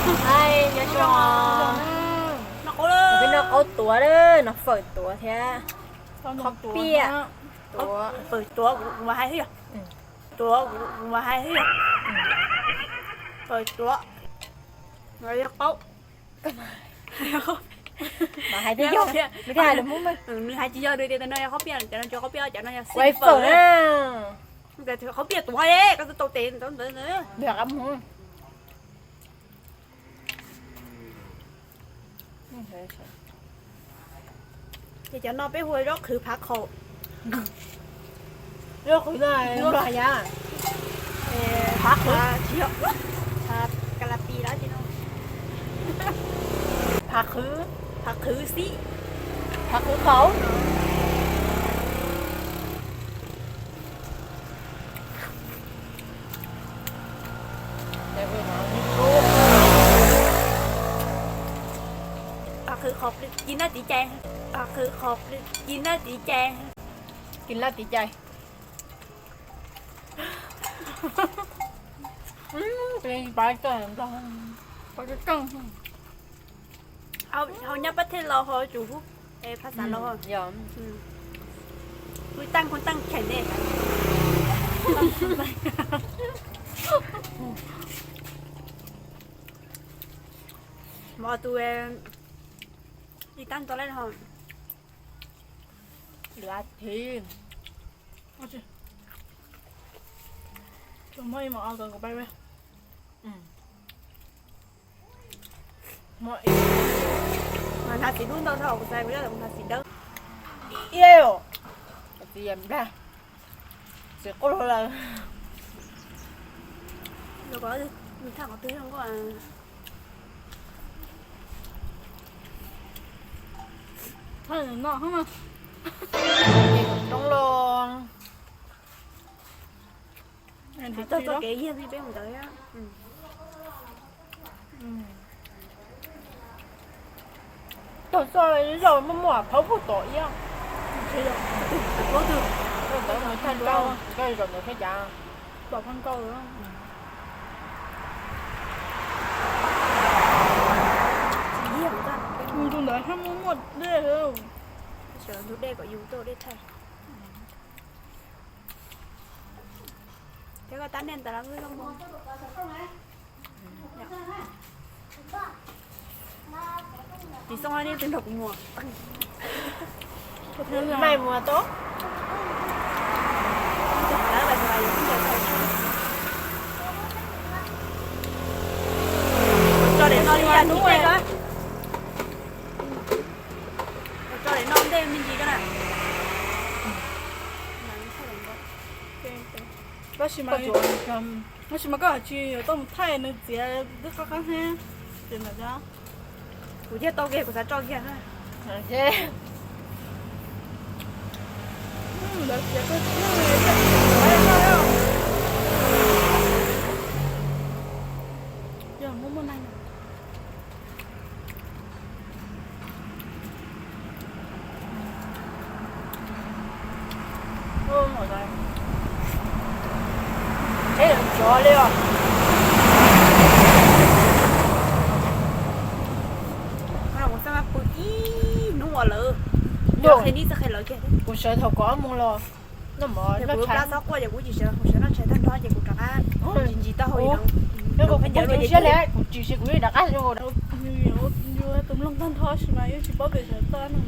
Nyob zoo, peb noj qaub tuav, noj fawm tuav thiab qhob piaj tuav. Fawm tuav kuv mas hais thiab yog, tuav kuv mas hais thiab yog, fawm tuav, qaub. Mas hais thiab yog, nws hais tsis yog, nws tias no yog qaub piaj, cov no tsis qaub piaj, cov no yog fawm na. Qaub piaj tuav, koj tau tes ntawd. Ces cov no peb hu ua zaub qhwv phav qhaum. Zaub qhwv no los yog phav qhwv, phav kas las tis los tsis no, phav qhwv, phav qhwv xib, phav qhwv qhaum. Phav qhwv qhaum ci nab tiv cai, phav qhwv qhaum ci nab tiv cai, ci nab tiv cai. Hauv nyab pab thej laus ho tsum hub, phas xav laus, kuj taaj kuj taaj kheem ne. Mov tus ib taaj tau lawm ho. Lab thiv. Mas hnav txiv dub ntau dhau kuv xav kuv coj mus hnav txiv dawb. Iab, txiv yam nplag, txiv qub lawm. Roob los. Txog txoj kev yig li peb mus ntawd. Tog txoj zaum muaj muaj phauj puag tom iab. Ntawd mus thaj dua, koj zaum ntawd thiab cas. Tom phaj nkauj. Tus ntawd haj muaj muaj dej. Sawv ntug dej kom yus tau dej thaij. Thiab koj tab nej ntawd los wb zoo mus. Tis Xoob, nej twg nrog kuv mus? Maj mus tau. Tso daim no li yam ntej ko. Tso daim no ntej me ntsis ko na. Tab sis mas, tab sis mas koj hais tsis yuav tau mus thaij nws txiav twb qab qab thiab. Ces ntawd, kuv thiaj tau kiag, kuv xav tso kiag. Lawv txiav koj tsis muaj, yog muaj muaj neeg. Tsheb lawv tsov li os. Kuv xav mas pw ib hnub ua lawm, qhia neb txoj qhia lawv kiag. Kuv sawv thaum kaum ob moos los noj mov, kuv plab txhob quaj ces kuv tsis sawv, kuv sawv noj tshais tag nrho ces kuv rov qab ntsis ntsis taub hau. Kuv tsis siab li, kuv tsis siab, kuv rov qab. Yus tus mloog tag nrho sis mas yeej tsis paub tias sawv txoj no.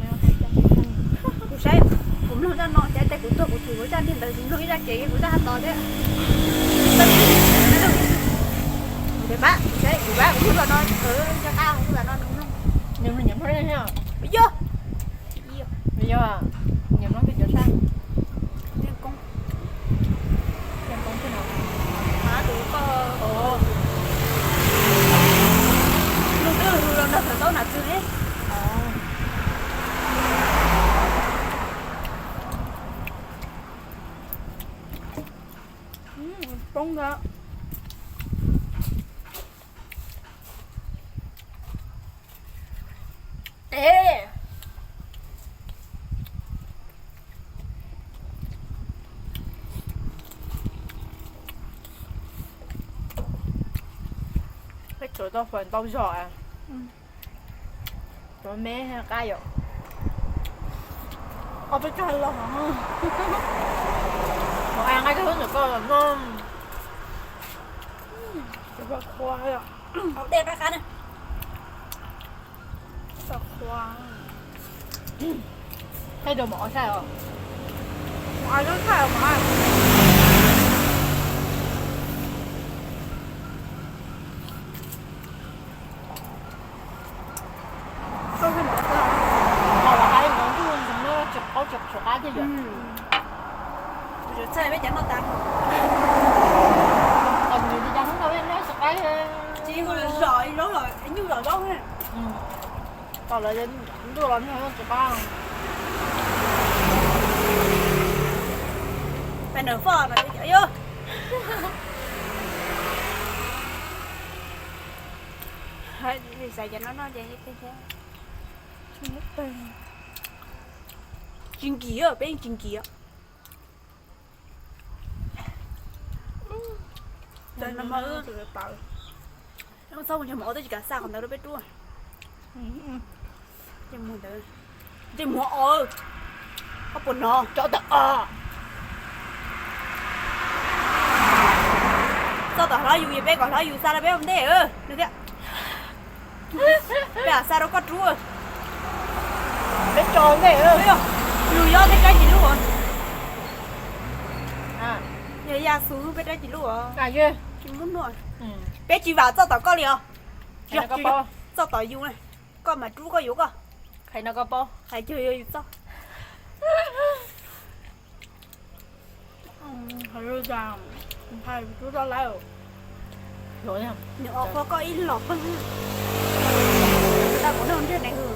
Kuv saib kuv mloog zaj no ces tej kuv tuag kuv thum kuv zaj niag ntawd tsis mloog ib zaj kev kuv zaj tos thiab. Kuv pab kuv saib kuv pab kuv lub zaj no, zaj qab lub zaj no nws mloog. Nws mloog nyiam mloog thiab. Yog. Yog, nyiam mloog tej cov sab. Yeej koob. Yeej koob thiab no. Tus koj, nws twb hu los nrog thaum ntaub nam txwg ne. Poob ntag. Peb tsuav Tau fais ntau zog. Cov me qab yom. Ob peb tug los. Mus a nqaij koj hnub ntawm koj los no. Qhov dej qab qab na. Thaij rau mov saib os. Mov zoo thaij os mov. Thaij mov xwb, mov los hais mov ntuj ntxoov na, tsis qaub tsis qab thiab yom. Txhaj peb cov noj tas. Kom nws li cas hnub no peb noj tsis qab. Tsis zom zaub los nyuj zom zaub. Kom lawv ntuj los noj tsis qab. Pais nram foj mas cov yog. Xav cov no no ces tsis nkim, peb yeej tsis nkim. Txhob mus nrog mov twb tsis kam xa qhov ntawd rau peb rub. Ntsej muag os, koj puas hnov? Tso tawm os. Txoj tom hlob yus, yog peb kom hlob yus xa rau peb ua ntej thiab. Peb xa rau koj rub. Peb tso ntej. Yus yob tej rab tsis lub. Yog ya xu peb rab tsis lub. Tsis muab noj. Peb tsis vam txoj tom koj li os. Txoj tom yus, koj mam rub koj yuav koj. Hais no koj paub, hais cuag yog yus txoj. Hais rub txoj lawm. Nws os qhov koj ib los pheej. Kuv noj ntsej ne hw.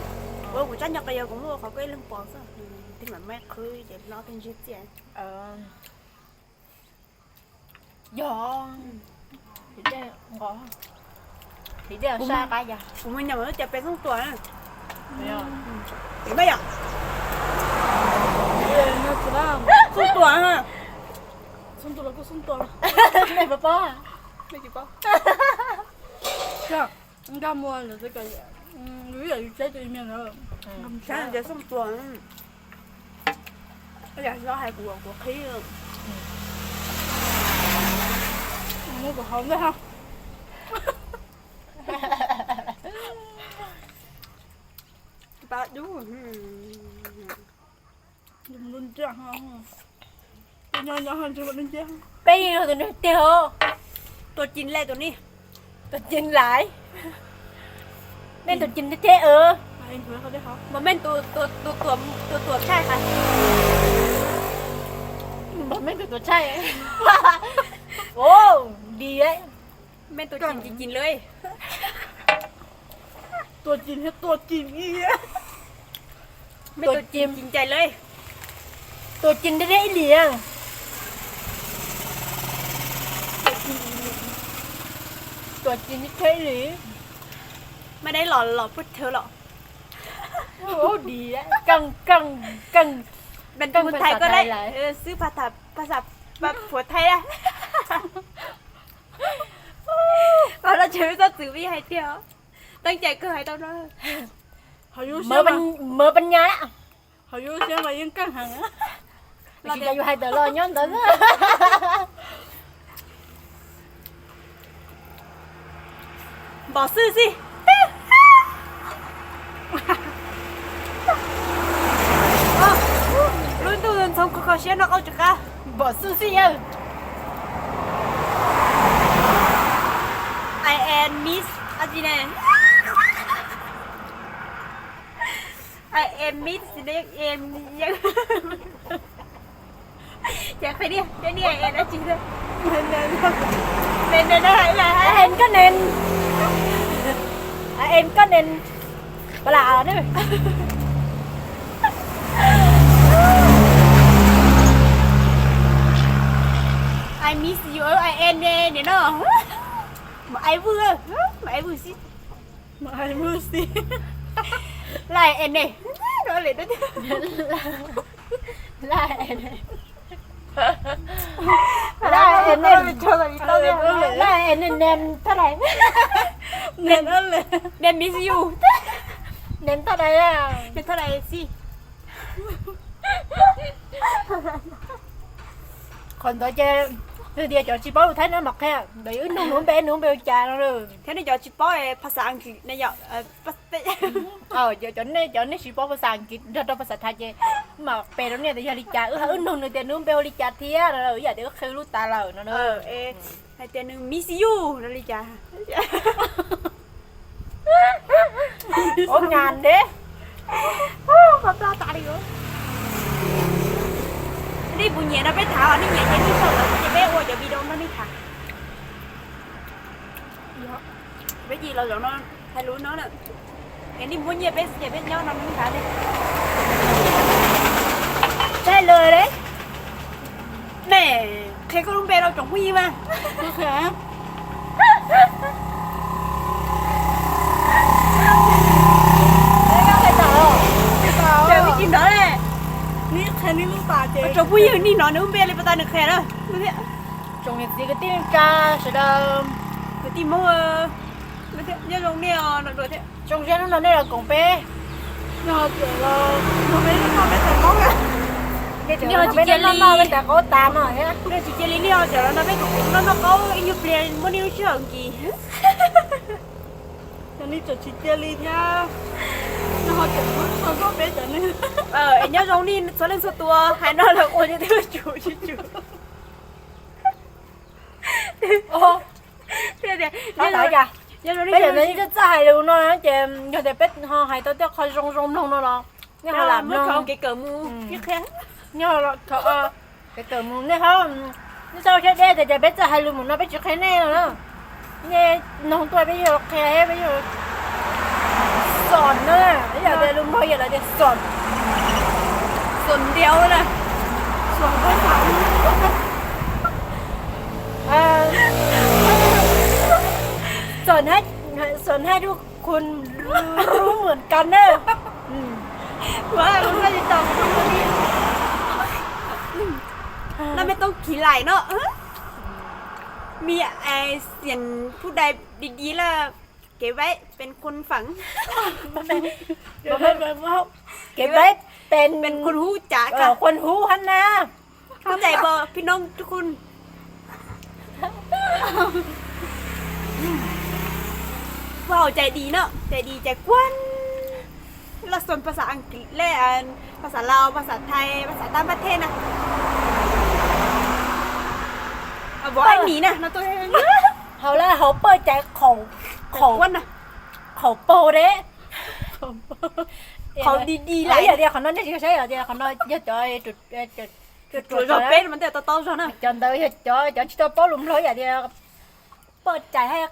Kuv kuv tsab nyo qe yog kuv muaj qhov koj ib leeg pom xwb. Tej mam maj qhwv ces hlob tej ntsej txiaj. Yog, kuv mus nyam lub cov pes xoob tua. Tim maj yom. Xoob tua. Xoob tua los kuj xoob tua. Nej puas paub? Nej tsis paub. Nkag muag lawm, yus ib yam yus tsev tus email ntawd. Tsev xoob tua. Yam xov hais kuv kuv qhib. Muab kuv hau ntej ha. Pab dub. Peb yeej yog tus neeg tiag os. Tua ci lawm tus ni. Tua ci lawm. Mej tus ci thiab os. Mas mej tus tuam tshaj hais. Mas mej tus tuam tshaj. Dim. Mej tus ci ci lawm. Tua ci thiab tua ci ib. Mej tus ci ci ncaim lawm. Tua ci thiab ib lim. Tua ci thiab ib lim. Mej dab los los pub thawv los. Dim, keej keej keej. Xwb pha tham pab xav pab phuav thaij. Qhov no tseem txhob txwm vij hais tiag. Teeb cai kawg hais tau no. Mawv pas nyas lawm. Hauv yus siab mas yeej keej heev. Los tias yus hais tawm los nyob ntawd. Npom xwb xij. Lub ntuj ntxhoo kho kho siab noj qaub tsis qab. Npom xwb xij yawg. I am Miss, a, gì nè? I am Miss gì nè, em gì vậy? Chả phải đi, cái này em đã chỉ thôi. Nền, nền, nền, nền, nền, nền, nền. Em có nền. À, em có nền. Bà là đó. I miss you, I am nè, nè nó. Mà ai vui, mà ai vui xí. Mas ai mus xij. Laj en ne, no lem dab tiag. Laj en ne. Name is you. Name thaj dais, name thaj dais xij. Qhov ntawd ces tias cov tsis paub lus Thaib no mas qhia, ntawd wb nug nws lub npe, nws lub npe ua cas no. Thiab nej cov tsis paub phas xas Askiv, cov nej tsis paub phas xas Askiv nrog rau phas xas Thaib ces mam pe rau nej tias yog li cas, wb nug nws tias nws lub npe ua li cas thiab no, yam tias wb qhia lub tas lawm no. Hais tias nws miss you no li cas. Ua ngas deb. Nej puas nyiam no peb tham os, nej nyiam ces nej sau lawm ces peb ua cov video no nej tham. Peb cia los zaum no hais lus no na. Es nej muab nyiaj peb xwb ces peb nyob no nej tham li. Tsaig lawm li. Nej qhia koj lub npe rau tsoom phooj ywg mas. Tsoom phooj ywg nim no nws lub npe li puas tas nws qhia na. Tsoom niam txiv kwv tij neej tsa sawv daws, kwv tij Hmoob, nyob zoo nej os. Zoo siab hnub no nej los koom peb. Noj peb noj peb tais qaub, nej tsis cia li, tais qaub tas no thiab. Nej tsis cia li, nej ho tseem los nrog peb koom noj noj qaub ib nyuag pliag muab nej lub sij hawm nkis. Yog nej tseem tsis cia li thiab, nej ho tseem muab txog nrog peb cov neeg. Es nyob zoo nej txhua leej txhua tus, hais no lawm ua li twb tsum tsis tsum. Peb cov neeg txawj txawj hais lus no ces yog tias peb ho hais tau tej qho zoo zoo mloog no los nej ho lam mloog. Kev kawm mus nej ho, nej txhob siab deb tias peb txawj hais lus mus no peb tsis qhia nej no na. Nej noog tuaj peb yuav qhia, peb yuav xom na, ib yam tias lus Nplog yam lawv tias xom, xom ntiav na, xom, xom hai, xom hai rub kun rub muam kan na. Noj peb toob kis laim no. Mi ai xiam phub dai di di la, kev vaib pes kun fam, kev vaib pes kun hub cav, kun hub hab na. Koj cais pom phi noob tug kun. Ua hauv cais dis no, cais dis cais kuab, laj xom phas xas Askiv le, phas xas Laus, phas xas Thaib, phas xas tab pab thej na. Vov ib nis na no. Hauv laj hauv paj cais, khaum, khaum paug deb, khaum di di lawm. Yam tias qhov no nej tsis saib, yam tias qhov no yog cov tsuas zog peb no mas tej tau tau zog na. Cov ntawd yog cov tsis tau paub lus Nplog, yam tias paj cais hab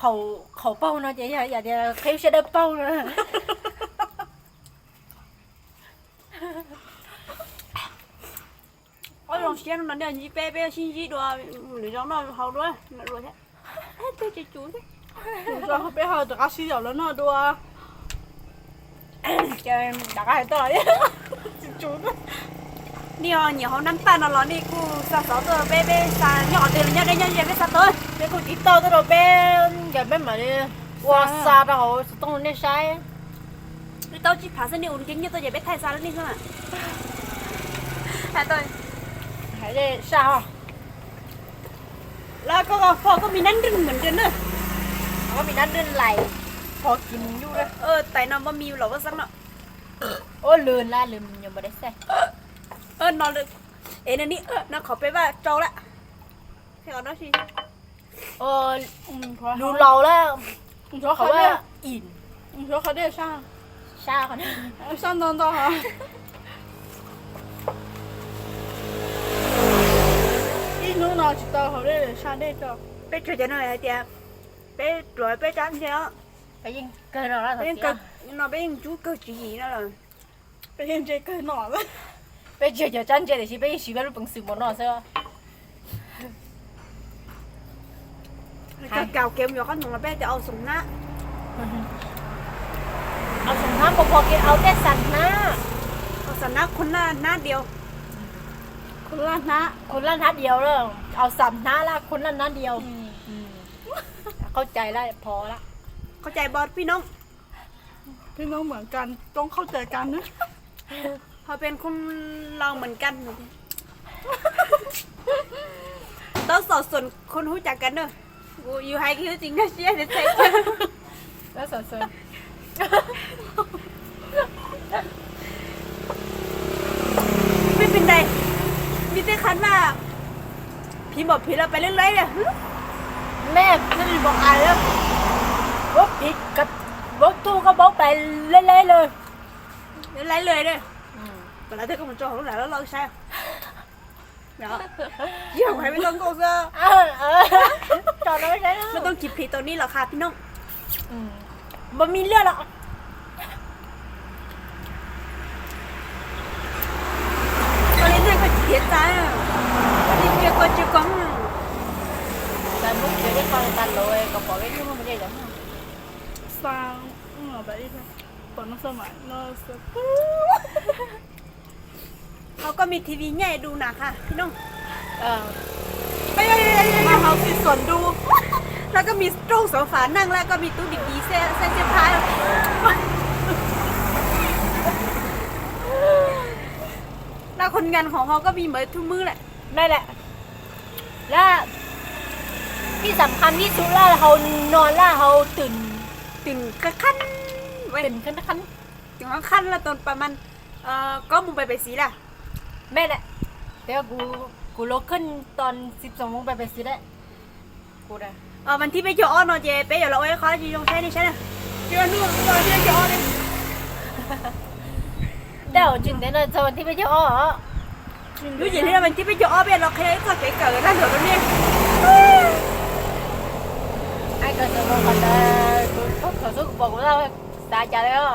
khaum, khaum paug no ces yog yam tias qhib siab dawb paug no. Ob zoo siab no nej ntsib peb, peb sib ntsib dua, lwm zaus noj hauv dua, noj dua thiab. Peb ho rov qab sib yaum los noj dua. Nej ho nyiam hauv nab paj no los nej kuj xa xov tuaj rau peb, peb xa nyob qhov twg los nyob deb nyob ze peb xa tuaj. Peb kuj tsis tau tuaj rau peb, ces peb mam li ua xa rau hauv xov tooj rau nej saib. Wb tau tsib phav xwb, nej ua kev nyiaj tuaj ces peb thaij xa rau nej xwb. Hais dej saj ho. Los koj, koj, koj mi nab nrwj npam nrwg na. Koj mi nab nrwj lais, pog kis mus nyuj na. Tais no npaj mi los vaj xeeb no. Ua lwm la lwm nyuam npam dej xaj. No, es no qhov peb vaj rau lawm. Lus laus lawm. Qhov dej saj, saj ntau ntau. Ib hnub no tsis tau haus dej, saj dej tso. Peb tsuas cov no hais tias peb pluav peb tsab ntse os. Peb yeej kawg no, no peb yeej tsub kawg tswv yim no lawm. Peb yeej ntse kawg no. Peb tsis yog cov tsab ntse tiam sis peb yeej siv peb lub peev xwm mus no xwb. Kaus kev mus yuav qhob noom los peb tias au xoom hnab. Au xoom hnab, pog pog kev au tej xas hnab. Au xas hnab, qhua hnab, hnab diaus. Khun laj hnab diaus lawm, au xam hnab laj khun laj hnab diaus. Qhov cai laj phov lawm. Qhov cai pom pib noob. Pib noob mem kas, toob qhov cai kas na. Ho peb khun laus mem kas. Tau xom xuam khun hub cas kas na. Yus hais kiag hub tsis nkag siab tias txhais. Tau xom xuam. Peb pem ntais, nws tej qhov mas phiv npaum phiv los pais leb leb li. Mej, neb li npaum ais, vaub phiv, vaub tug koj paub pais leb leb li. Leb leb li. Kom lawv thiaj koj mus tso hauv lub lam loj loj saib. Yog hais peb tau nkauj xwb. Mej tau kis phiv tau neb los qha pib noob. Npaum mi liaj los. Koj li neej koj tsis tiav txav, koj li cia koj tsis koob. Txav muab txiav ib qho tas lawm kom pom peb hnub mus li lawm. Xa, pom no xa mas no xa. Ho koj mi TV nyaj du na qha pib noob. Mas hauv xim xuam du. Laj koj mi rooj xov fam neej laj koj mi tub dim dim xej xej phab. Laj khun ngan hov ho koj mi mawv thub mwb lawm. Mej lawm. Laj, ib xam kham ib txhua laj hau no laj hau twm, twm qab qab, twm qab qab. Twm qab qab laj tau pas mas, koj mus pais pem xiv lawm. Mej lawm. Kuv los khwj tos tsis txoos mus pais pem xiv lawm. Vas thib peb caug ob no ces peb yuav los ua ib qho zoo saib nej saib na. Dab tsis ntev no txog vas thib peb caug ob. Lub yim hli no vas thib peb caug ob peb los qhia ib txoj kev kawm lag luam rau nej. Thaum xub kuv pom kuv xav cas li, rov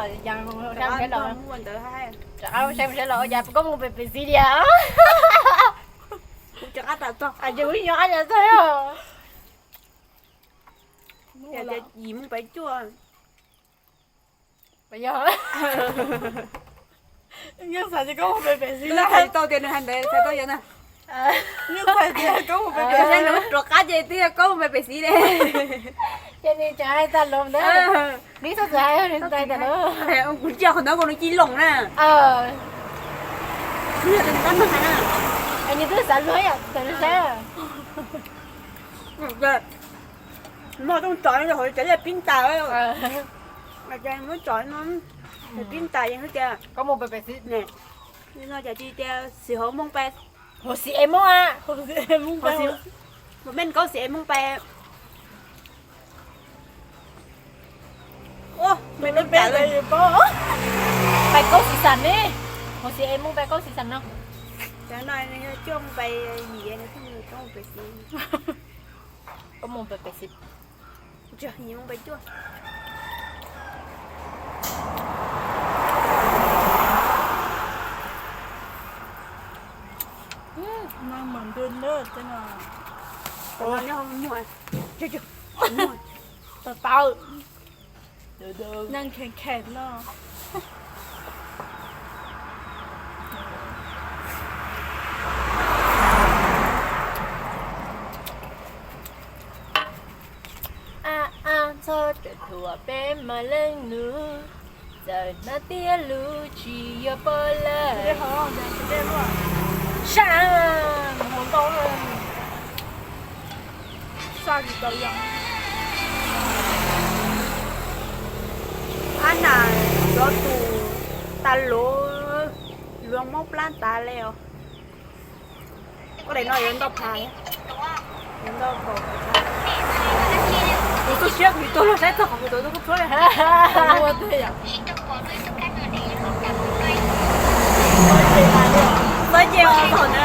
qab saib mus seb los ua cas koj mus pem pem xiv tiag. Kuv rov qab tas txog, kuv nyob qab tas txog. Yim mus pem cuaj. Yog, yeej xav tias koj mus pem pem xiv na. Tau tias nws hais ntawd txhais tau yog na. Yeej xav tias koj mus pem pem xiv, rov qab ces twb yog koj mus pem pem xiv li. Ces nws tseem hais tag los ntawd. Nws txhob txwm hais, nws hais tag los. Kuv ntsia qhov ntawd nkaus nws ci loos na. Nws twb xav luag yom, txawm nws saib. Muab rooj tso rau hauv tsev pib ntas. Muab tso no, pib ntas yeej tias koj mus pem pem xiv ne. No cas tsis tias xiv hauv moos pais, hauv xiv es moos a, hauv xiv es moos pais, hauv xiv es moos pais. Ua, me peb pem, pais kaub xiv xam ne, hauv xiv es moos pais kaub xiv xam no. Cov no yog coj mus pais yim, koj mus pem pem xiv. Tau tau, neeg kheev kheev no. A a, txhob tsam thuam peb mas leej nus, txawm hnav tiab lus tsis yog poj lawm. Sab, mus nkauj. Ab nas, cov tus tas luv luag mob plab tas li os. Koj daim no yuav ntau phav, yuav ntau kaum. Kuv tu siab kuv tuaj luag saib txog qhov kuv tuav tub kub tshuab li. Txawj ces os thaum na.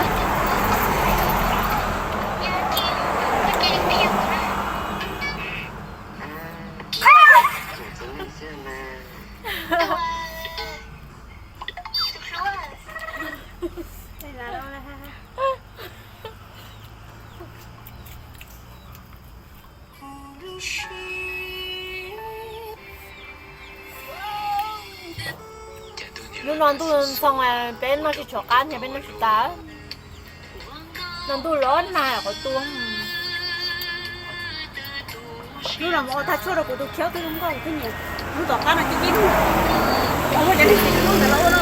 Hnub no ntuj ntxhoo, peb noj tsis tshua qab, peb noj tsis tas. No ntuj los nag qhov tuaj. Hnub no mus ua thaj tshuaj rau kuv tus kheej twb zoo nkauj thiab niam. Hnub tom qab no cia li mus, muaj cov neeg tis hnub ntawd los ua no,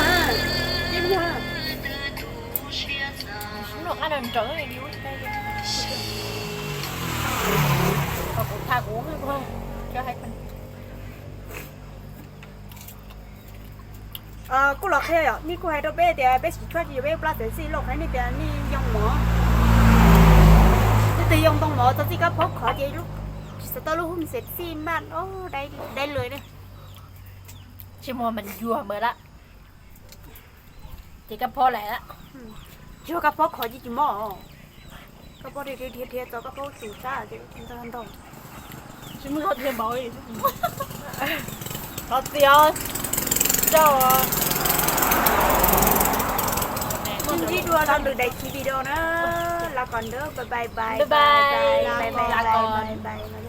cia li mus. Hnub tom qab no nrawm li ua tha kuv cov hais. Kuj los qhia yom, nej kuj hais rau peb tias peb tsis tshuaj ces yog peb plab txev txij lauj, qhia nej tias nej yoo mov, nej twb yoo ntoo mov txog txij kab phob khov ces tsis xav tau lub hub xev txij maj dai lawm. Tsis muaj mas yuag mus lawm. Ces kab phob lawm, tsis yog kab phob khov ces tsis mob. Kab phob dhia dhia dhia txog kab phob tus sab ces ntog ntog. Tsis muaj dhia npaum li. Thov txim os. Zaj os. Ib dua rau lwm daim video na. Los kom nrog bye bye bye bye bye bye bye bye bye.